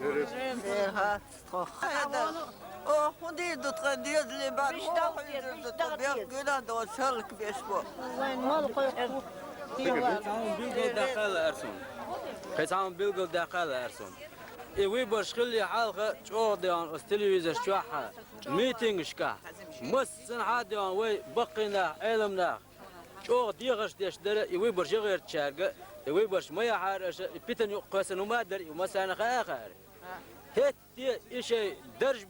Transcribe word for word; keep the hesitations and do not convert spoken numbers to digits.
Берхат тхо. Хеда. О, хӀун дийр ду тхан дезали бар? Муха хьуьйзур ду тхан бех гуьна дон шаллак беш бо? Кхин цхьа хӀума билгалдаккха лаьар суна. Кхин цхьа хӀума билгалдаккха лаьар суна. И выбораш хилале хьалха чӀоагӀа деана оцу телевизораш чохь а, митингашкахь, массанхьа а деана вай баккхий нах, Ӏеламнах, чӀоагӀа дехарш деш дара и выбораш ян гӀертачаьрга, и выбораш ма яхьара аша, и питана юкъа кхоьссина хӀума а дара, и массарна хаа а хаьара. ХӀетте и шайн дарж